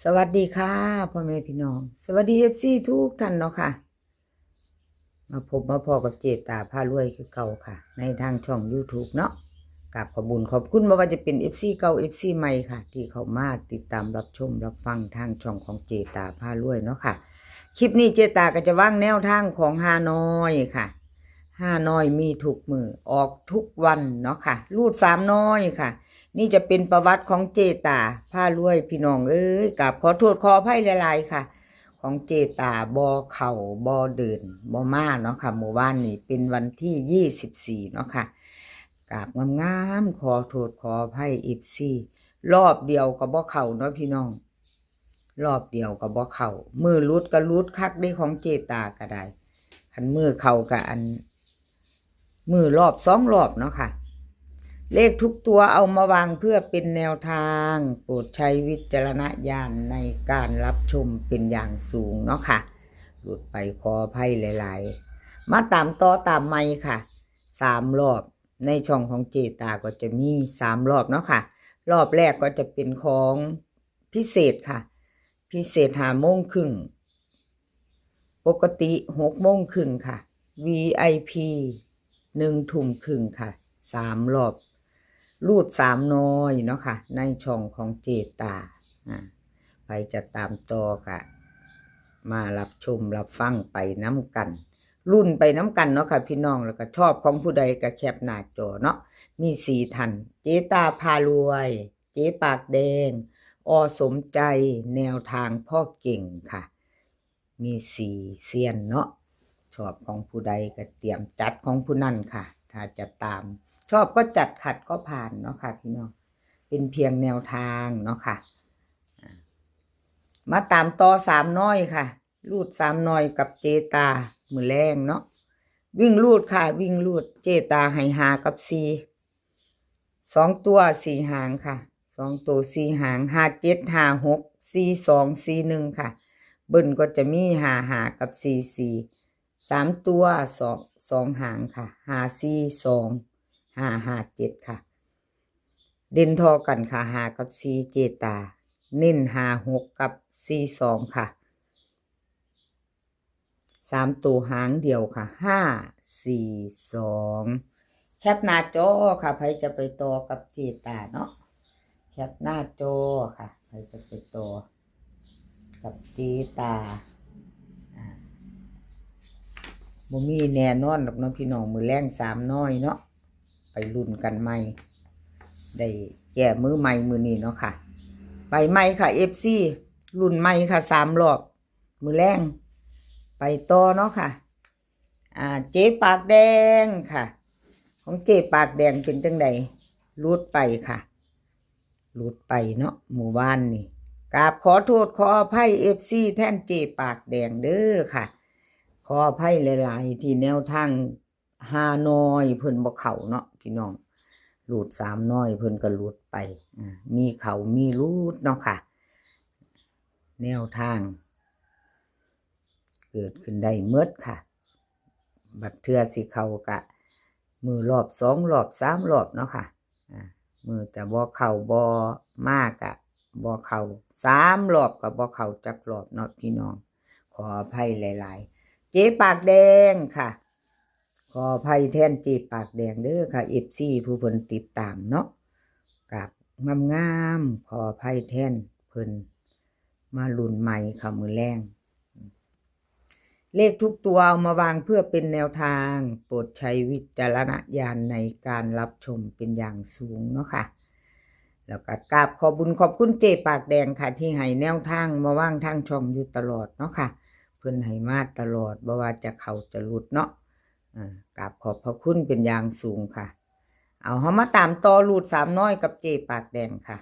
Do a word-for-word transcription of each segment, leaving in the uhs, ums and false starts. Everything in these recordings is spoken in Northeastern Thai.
สวัสดีค่ะ พ่อแม่พี่น้อง สวัสดี เอฟซี ทุกท่านเนาะค่ะ มาพบมาพ้อกับเจตาพารวยคือเก่าค่ะ ในทางช่อง YouTube เนาะ กราบขอบบุญขอบคุณ บ่ว่าจะเป็น เอฟซี เก่า เอฟซี ใหม่ค่ะ ที่เข้ามาติดตามรับชมรับฟังทางช่องของเจตาพารวยเนาะค่ะ คลิปนี้เจตาก็จะวางแนวทางของฮานอยค่ะ ฮานอยมีทุกมื้อ ออกทุกวันเนาะค่ะ รูดสามน้อยค่ะ นี่จะเป็นประวัติของเจตาพารวย พี่น้องเอ้ย กราบขอโทษขออภัยหลายๆค่ะ ของเจตาบ่เข้าบ่เดินบ่มาเนาะค่ะ มื้อวานนี้เป็นวันที่ยี่สิบสี่เนาะค่ะ กราบงามๆ ขอโทษขออภัย เอฟซี รอบเดียวก็บ่เข้าเนาะพี่น้อง รอบเดียวก็บ่เข้า มื้อหลุดก็หลุดคักเด้ ของเจตาก็ได้ คันมื้อเข้าก็อัน มื้อรอบสองรอบเนาะค่ะ เลขทุกตัวเอามาวางเพื่อเป็นแนวทาง โปรดใช้วิจารณญาณในการรับชมเป็นอย่างสูงเนาะค่ะ หลุดไปขออภัยหลายๆ มาตามต่อตามใหม่ค่ะ สามรอบ ในช่องของเจตาก็จะมีสามรอบเนาะค่ะ รอบแรกก็จะเป็นของพิเศษค่ะ พิเศษห้าโมงครึ่ง ปกติหกโมงครึ่งค่ะ วีไอพี หนึ่งทุ่มครึ่งค่ะ สามรอบ รูดสามน้อยเนาะค่ะ ในช่องของเจตา อ่า ไปจะตามต่อค่ะ มารับชมรับฟังไปน้ำกัน รุ่นไปน้ำกันเนาะค่ะพี่น้อง แล้วก็ชอบของผู้ใดก็แคปหน้าจอเนาะ มีสี่ท่าน เจตาพารวย เจ๊ปากแดง อ.สมใจ แนวทางพ่อเก่งค่ะ มีสี่เซียนเนาะ ชอบของผู้ใดก็เตรียมจัดของผู้นั้นค่ะ ถ้าจะตาม ชอบก็จัด ขัดก็ผ่านเนาะค่ะพี่น้อง เป็นเพียงแนวทางเนาะค่ะ อ่า มาตามต่อสามน้อยค่ะ รูดสามน้อยกับเจตา มื้อแลงเนาะ วิ่งรูดค่ะ วิ่งรูด เจตาให้ห้ากับสี่ สองตัวสี่หางค่ะ สองตัวสี่หาง ห้าเจ็ด ห้าหก สี่สอง สี่หนึ่งค่ะ เบิ้ลก็จะมีห้าห้ากับสี่สี่ สามตัวสอง สองหางค่ะ ห้าสี่สอง ห้าห้าเจ็ดค่ะ เด่นทอกันค่ะ ห้ากับสี่ เจตา เน้นห้าหกกับสี่สองค่ะ สามตัวหางเดียวค่ะ ห้าสี่สอง แคปหน้าจอค่ะ ใครจะไปต่อกับเจตาเนาะ แคปหน้าจอค่ะ ใครจะไปต่อกับเจตา อ่า บ่มีแน่นอนดอกเนาะพี่น้อง มื้อแลงสามน้อยเนาะ ไปรุ่นกันใหม่ ได้แก้มือใหม่มื้อนี้เนาะค่ะ ไปใหม่ค่ะ เอฟซี รุ่นใหม่ค่ะ สามรอบ มื้อแลง ไปต่อเนาะค่ะ อ่า เจ๊ปากแดงค่ะ ของเจ๊ปากแดงเป็นจังใด หลุดไปค่ะ หลุดไปเนาะ มื้อวานนี่ กราบขอโทษขออภัย เอฟซี แทนเจ๊ปากแดงเด้อค่ะ ขออภัยหลายๆ ที่แนวทางฮานอยเพิ่นบ่เข้าเนาะพี่น้อง รูดสามน้อยเพิ่นก็หลุดไป อ่า มีเข้ามีหลุดเนาะค่ะ แนวทาง เกิดขึ้นได้หมดค่ะ บัดเทื่อสิเข้ากะ มื้อรอบสองรอบสามรอบเนาะค่ะ อ่า มื้อจะบ่เข้าบ่มากะบ่เข้า สามรอบก็บ่เข้าจักรอบเนาะพี่น้อง ขออภัยหลายๆ เจ๊ปากแดงค่ะ ขออภัยแทนเจ๊ปากแดงเด้อค่ะ เอฟซี ผู้เพิ่นติดตามเนาะ กราบงามๆ ขออภัยแทนเพิ่น มารุ่นใหม่ค่ะ มื้อแลง เลขทุกตัวเอามาวางเพื่อเป็นแนวทาง โปรดใช้วิจารณญาณในการรับชมเป็นอย่างสูงเนาะค่ะ แล้วก็กราบขอบบุญขอบคุณเจ๊ปากแดงค่ะ ที่ให้แนวทางมาวางทางช่องอยู่ตลอดเนาะค่ะ เพิ่นให้มาตลอด บ่ว่าจะเข้าจะหลุดเนาะ อ่า กราบขอบพระคุณเป็นอย่างสูงค่ะ เอา เฮามาตามต่อรูดสามน้อยกับเจ๊ปากแดงค่ะ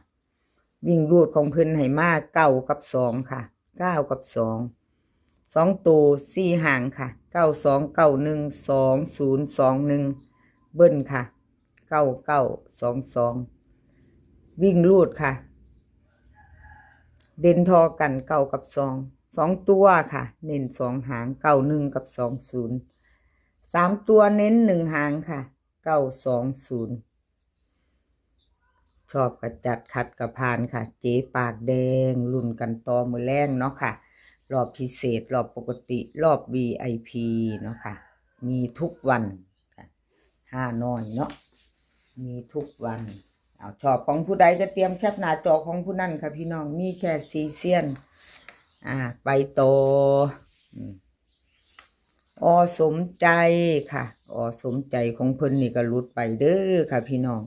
วิ่งรูดของเพิ่นให้มาเก้ากับสองค่ะ เก้ากับสอง สองตัวสี่หางค่ะ เก้าสอง เก้าหนึ่ง สองศูนย์ สองหนึ่ง เบิ้ลค่ะ เก้าเก้า สองสอง วิ่งรูดค่ะ เด่นทอกันเก้ากับสอง สองตัวค่ะ เน้นสองหาง เก้าหนึ่ง กับ สองศูนย์ สามตัวเน้นหนึ่งหางค่ะ เก้าสองศูนย์ ชอบกะจัด ขัดกะผ่านค่ะ เจ๊ปากแดง ลุ้นกันต่อมื้อแลงเนาะค่ะ รอบพิเศษ รอบปกติ รอบ วี ไอ พี เนาะค่ะ มีทุกวันค่ะ ห้าน้อยเนาะ มีทุกวัน เอา ชอบของผู้ใดก็เตรียมแคปหน้าจอของผู้นั้นค่ะพี่น้อง มีแค่สี่เซียน อ่า ไปต่อ อืม อ.สมใจค่ะ อ.สมใจของเพิ่นนี่ก็หลุดไปเด้อค่ะพี่น้อง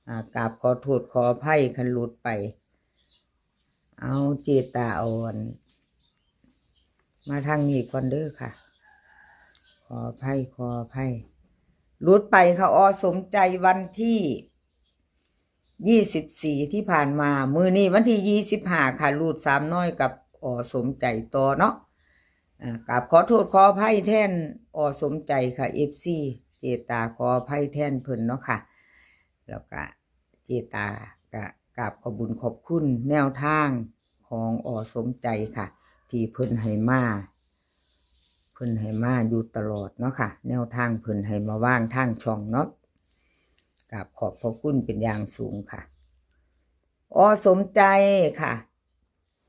อ่า กราบขอโทษขออภัยคันหลุดไป เอา เจ๊ตาอ่อน มาทางนี้ก่อนเด้อค่ะ ขออภัย ขออภัย หลุดไปค่ะ อ.สมใจวันที่ ยี่สิบสี่ ที่ผ่านมา มื้อนี้วันที่ ยี่สิบห้า ค่ะ รูดสามน้อยกับ อ.สมใจต่อเนาะ อ่า กราบขอโทษขออภัยแทน อ.สมใจค่ะ เอฟซี เจ๊ตาขออภัยแทนเพิ่นเนาะค่ะ แล้วก็เจ๊ตาก็กราบขอบบุญขอบคุณแนวทางของ อ.สมใจค่ะ ที่เพิ่นให้มา เพิ่นให้มาอยู่ตลอดเนาะค่ะ แนวทางเพิ่นให้มาวางทางช่องเนาะ กราบขอบพระคุณเป็นอย่างสูงค่ะ อ.สมใจค่ะ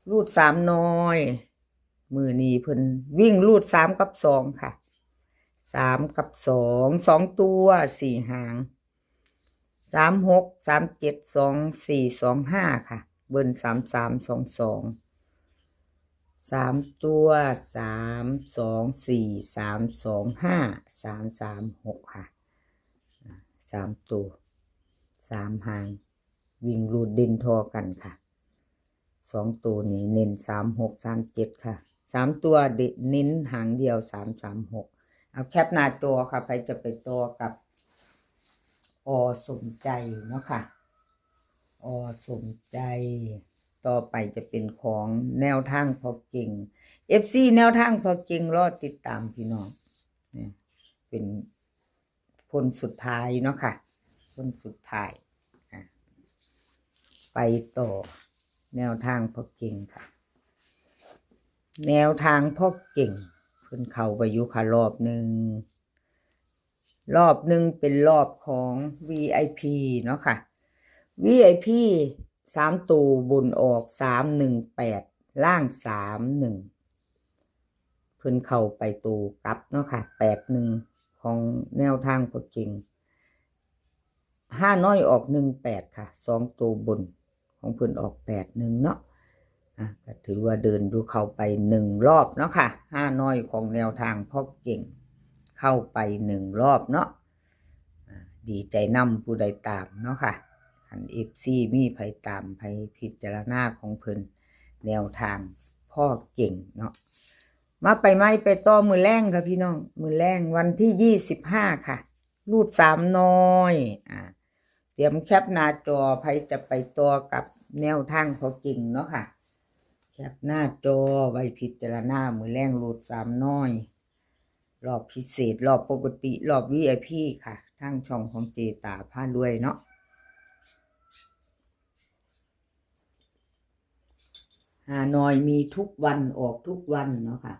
รูดสามน้อย มื้อนี้เพิ่นวิ่งรูดสามกับสองค่ะ สามกับสอง สองตัวสี่หาง สามหก สามเจ็ด สองสี่ สองห้า ค่ะ เบิ้ล สามสาม สองสอง สามตัว สามสองสี่ สามสองห้า สามสามหก ค่ะ สามตัว สามหาง วิ่งรูดเด่นทอกันค่ะ สองตัวนี้เน้น สามหก สามเจ็ด ค่ะ สามตัวเน้นหางเดียว สามสามหก เอาแคปหน้าจอค่ะ ใครจะไปต่อกับ อ.สมใจเนาะค่ะ อ.สมใจ ต่อไปจะเป็นของแนวทางพ่อเก่ง เอฟซี แนวทางพ่อเก่งรอติดตามพี่น้อง เนี่ย เป็นคนสุดท้ายเนาะค่ะ คนสุดท้าย อ่ะ ไปต่อ แนวทางพ่อเก่งค่ะ แนวทางพ่อเก่ง เพิ่นเข้าไปอยู่ค่ะรอบหนึ่ง รอบหนึ่งเป็นรอบของ วี ไอ พี เนาะค่ะ วี ไอ พี สามตัวบนออก สามหนึ่งแปด ล่าง สามหนึ่ง เพิ่นเข้าไปตัวกลับเนาะค่ะ แปดหนึ่ง ของแนวทางพ่อเก่ง ห้าน้อยออก หนึ่งแปด ค่ะ สองตัวบน ของเพิ่นออก แปดหนึ่ง เนาะ อ่ะ ก็ถือว่าเดินอยู่เข้าไปหนึ่งรอบเนาะค่ะ ห้าน้อยของแนวทางพ่อเก่ง เข้าไปหนึ่งรอบเนาะ อ่ะ ดีใจนำผู้ใดตามเนาะค่ะ คัน เอฟซี มีไผตาม ไผพิจารณาของเพิ่น แนวทางพ่อเก่งเนาะ มาไปใหม่ไปต่อมื้อแลงค่ะพี่น้อง มื้อแลงวันที่ ยี่สิบห้า ค่ะ รูดสามน้อย อ่า เตรียมแคปหน้าจอ ไผจะไปต่อกับแนวทางพ่อเก่งเนาะค่ะ แคปหน้าจอไว้พิจารณา มื้อแลงรูดสามน้อย รอบพิเศษ รอบปกติ รอบ วี ไอ พี ค่ะ ทางช่องของเจ๊ตาพารวยเนาะ ห้าน้อยมีทุกวัน ออกทุกวันเนาะค่ะ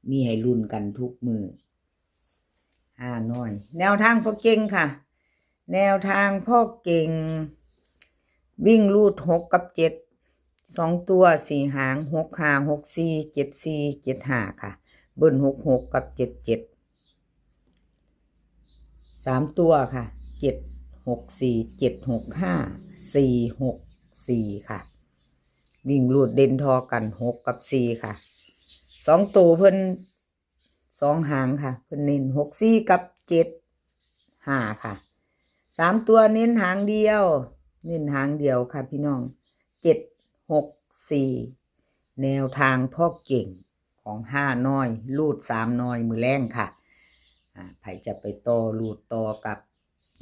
มีให้ลุ้นกันทุกมื้อ ห้าน้อย แนวทางพ่อเก่งค่ะ แนวทางพ่อเก่ง วิ่งรูด หกกับเจ็ด สองตัวสี่หาง หกห้า หกสี่ เจ็ดสี่ เจ็ดห้า ค่ะ เบิ้ล หกหก กับ เจ็ดเจ็ด สามตัวค่ะ เจ็ดหกสี่ เจ็ดหกห้า สี่หกสี่ ค่ะ วิ่งรูดเด่นทอกัน หกกับสี่ ค่ะ สองตัวเพิ่น สองหางค่ะ เพิ่นเน้น หกสี่ กับ เจ็ดห้า ค่ะ สามตัวเน้นหางเดียว เน้นหางเดียวค่ะพี่น้อง เจ็ดหกสี่ แนวทางพ่อเก่งของห้าน้อย รูดสามน้อยมื้อแลงค่ะ อ่า ไผจะไปต่อรูดต่อกับ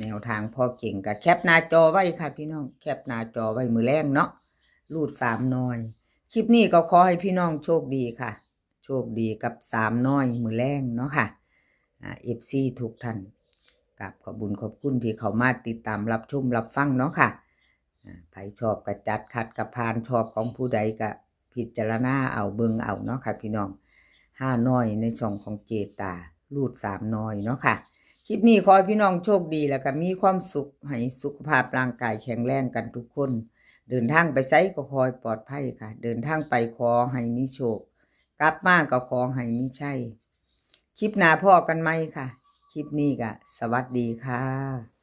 แนวทางพ่อเก่งก็แคปหน้าจอไว้ค่ะพี่น้อง แคปหน้าจอไว้มื้อแลงเนาะ รูดสามน้อย คลิปนี้ก็ขอให้พี่น้องโชคดีค่ะ โชคดีกับสามน้อยมื้อแลงเนาะค่ะ อ่า เอฟซี ทุกท่าน กราบขอบบุญขอบคุณที่เข้ามาติดตามรับชมรับฟังเนาะค่ะ อ่า ไผชอบก็จัด ขัดก็ผ่าน ชอบของผู้ใดก็พิจารณาเอา เบิ่งเอาเนาะค่ะพี่น้อง ห้าน้อยในช่องของเจ๊ตา รูดสามน้อยเนาะค่ะ คลิปนี้ขอให้พี่น้องโชคดีแล้วก็มีความสุข ให้สุขภาพร่างกายแข็งแรงกันทุกคน เดินทางไปไสก็ขอให้ปลอดภัยค่ะ เดินทางไปขอให้มีโชค กลับมาก็ขอให้มีชัย คลิปหน้าพ้อกันใหม่ค่ะ คลิปนี้ก็สวัสดีค่ะ